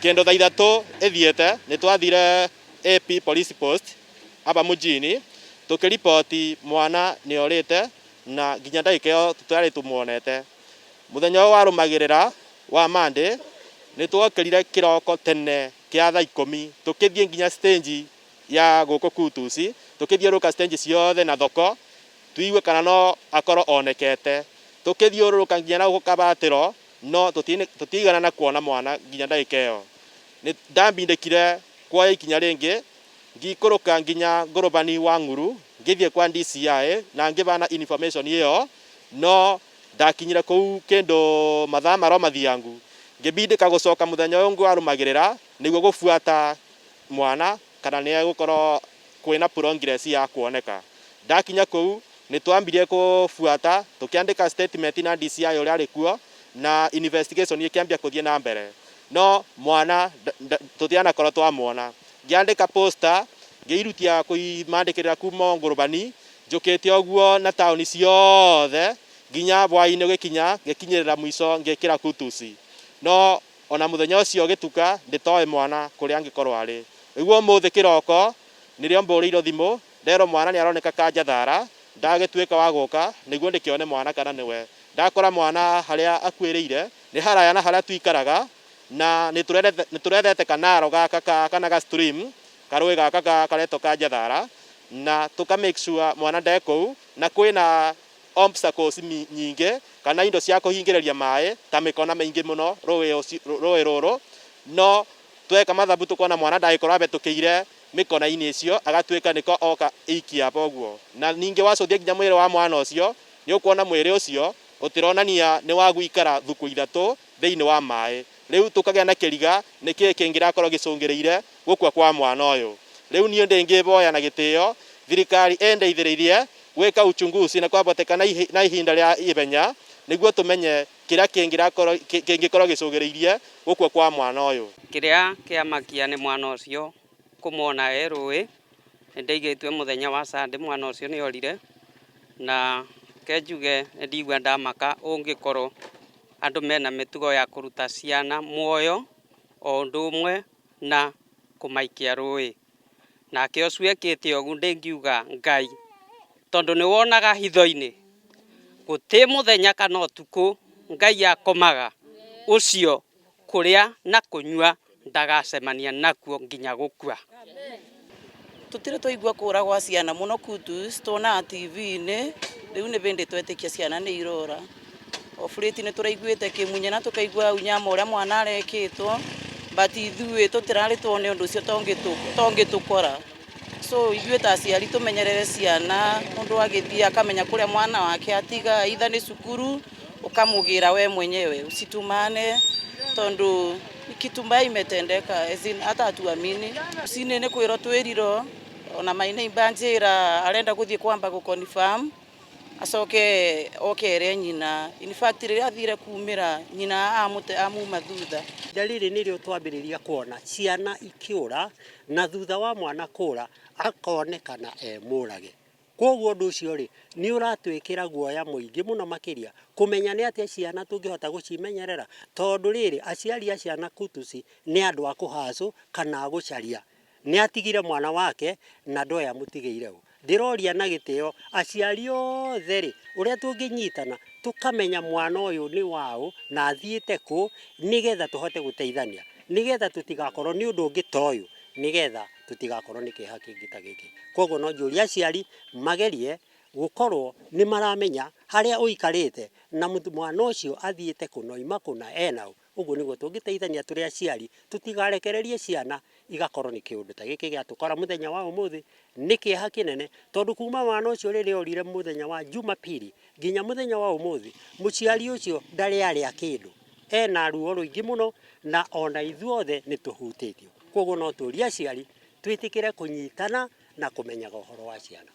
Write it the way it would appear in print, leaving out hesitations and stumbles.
Kĩndũ thaa 3 ĩthiĩte nĩ twathire AP Police Post aba mjini tũkĩriboti mwana nĩ orĩte na nginya ndagĩka ĩyo tũtiarĩ tũmuonete. Mũthenya ũyũ warũmagĩrĩra wa Monday nĩ twokĩrire kĩroko tene kĩa thaa 10 tũkĩthiĩ nginya stage ya gũkũ Kutus, tũkĩthiũrũrũka stage ciothe na thoko tũigue kana no akorwo onekete. Tũkĩthiũrũrũka nginya na gũkũ Kabatĩro no tũtiigana na kuona mwana nginya ndagĩka ĩyo. Nĩ ndambindĩkire kuoya ikinya rĩngĩ ngĩikũrũka nginya ngũrũbani wa Ng'uru ngĩthiĩ kwa DCI na ngĩbana information ĩyo, no ndakinyire kũu kĩndũ mathaa maro mathiangu ngĩbindĩka gũcoka mũthenya ũyũ ũngĩ warũmagĩrĩra nĩguo gũbuata mwana kana nĩ egũkorwo kwĩna progress ya kuoneka. Ndakinya kũu nĩ twambirie kũbuata tũkĩandĩka statement na DCI ũrĩa arĩ kuo na investigation ĩkĩambia kũthiĩ na mbere, no mwana tũtianakorwo twamuona. Ngĩandĩka poster ngĩirutia kũimandĩkĩrĩra kuma ngũrũbani njũkĩte ũguo na taũni ciothe nginya hwaĩ-inĩ ũgĩkinya ngĩkinyĩrĩra mũico ngĩkĩra Kutusi, no ona mũthenya ũcio ũgĩtuka ndĩtoĩ mwana kũrĩa angĩkorwo arĩ. Nĩguo ũmũthĩ kĩroko nĩrĩo mbũrĩirwo thimũ nderwo mwana nĩ aroneka Kanjathara, ndagĩtuĩka wa gũka nĩguo ndĩkĩone mwana kana nĩwe. Ndakora mwana harĩa akuĩrĩire nĩ haraya na harĩa tuikaraga na nĩ tũrethete kanaro gaka kana ga stream karũĩ gaka karetwo Kanjathara na tũka make sure mwana nde kũu na kwĩna obstacles nyingĩ kana indo cia kũhingĩrĩria maĩ ta mĩkona mĩingĩ mũno rũĩ rũrũ, no tweka mathabu tũkona mwana ndagĩkorwo abetũkĩire mĩkona-inĩ ĩcio agatuĩka nĩko oka ikia ũguo. Na ningĩ wacũthia nginya mwĩrĩ wa mwana ũcio nĩ ũkuona mwĩrĩ ũcio ũtironania nĩ wa gũikara thukũ 3 thĩinĩ wa maĩ. Rĩu tũkagĩa na kĩriga nĩkĩĩ kĩngĩrakorwo gĩcũngĩrĩire gũkua kwa mwana ũyũ. Rĩu niĩ ndĩngĩboya na gĩtĩo thirikari ĩndeithĩrĩrie gwĩka uchunguzi na kwaboteka na ihinda rĩa ihenya nĩguo tũmenye kĩrĩa kĩngĩkorwo gĩcũngĩrĩirie gũkua kwa mwana ũyũ. Kĩrĩa kĩamakia nĩ mwana ũcio kũmwona e rũĩ, nĩ ndaigĩtue mũthenya wa Sunday mwana ũcio nĩ orire, na ke njuge nĩ ndigua ndamaka ũngĩkorwo andũ mena mĩtugo ya kũruta ciana muoyo o ũndũ ũmwe na kũmaikia rũĩ. Nake ũcio ekĩte ũguo ndĩngiuga Ngai, tondũ nĩ wonaga hitho-inĩ gũtĩ mũthenya kana ũtukũ Ngai akomaga, ũcio kũrĩa na kũnyua ndagacemania nakuo nginya gũkua. Tutire twaigua kũra gwa ciana mũno Kutus, tuonaga TV-inĩ, rĩu nĩ bĩndĩ twetĩkia ciana nĩ irora. Of late nĩ tũraiguĩte kĩmunye na tũkaigua unyama ũrĩa mwana arekĩtwo, but ithuĩ tũtirarĩ tuone ũndũ ũcio tongĩtũkora. So ithuĩ ta aciari tũmenyerere ciana, mũndũ agĩthiĩ akamenya kũrĩa mwana wake atiga, either nĩ cukuru ũkamũgĩra we mwenyewe, usitumane tondũ kitu mbaya imetendeka, as in hata hatuamini. Rũcinĩ nĩ kwĩrwo twĩrirwo ona my neighbor anjĩra arenda gũthiĩ kwamba gũ confirm acoke oke ere nyina. In fact rĩrĩa athire kumĩra nyina amũte amuma thutha. Ihinda rĩrĩ nĩrĩo twambĩrĩria kuona ciana ikĩũra na thutha wa mwana kũra akonekana e mũrage. Koguo ũndũ ũcio rĩ nĩ ũratwĩkĩra guoya mũingĩ mũno makĩria kũmenya nĩ atĩa ciana tũngĩhota gũcimenyerera, tondũ rĩrĩ aciari a ciana Kutusi nĩ andũ a kũhacũ kana a gũcaria. Nĩ atigire mwana wake na ndoĩ amũtigĩire ũ. Ndĩroria na gĩtĩo aciari othe rĩ ũrĩa tũngĩnyitana tũkamenya mwana ũyũ nĩ waũ na athiĩte kũ, nĩgetha tũhote gũteithania, nĩgetha tũtigakorwo nĩ ũndũ ũngĩ ta ũyũ, nĩgetha tũtigakorwo nĩ kĩeha kĩngĩ ta gĩkĩ. Koguo no njũrie aciari magerie gũkorwo nĩ maramenya harĩa ũikarĩte na mwana ũcio athiĩte kũ na oima kũ na ena ũ. Ũguo nĩguo tũngĩteithania tũrĩ aciari tũtigarekererie ciana igakorwo nĩ kĩũndũ ta gĩkĩ gĩatũkora mũthenya wa ũmũthĩ. Nĩ kĩeha kĩnene tondũ kuma mwana ũcio rĩrĩa orire mũthenya wa Jumapili nginya mũthenya wa ũmũthĩ mũciari ũcio ndarĩ arĩa kĩndũ, ena ruo rũingĩ mũno na ona ithuothe nĩ tũhutĩtio. Koguo no tũrie aciari twĩtĩkĩre kũnyitana na kũmenyaga ũhoro wa ciana.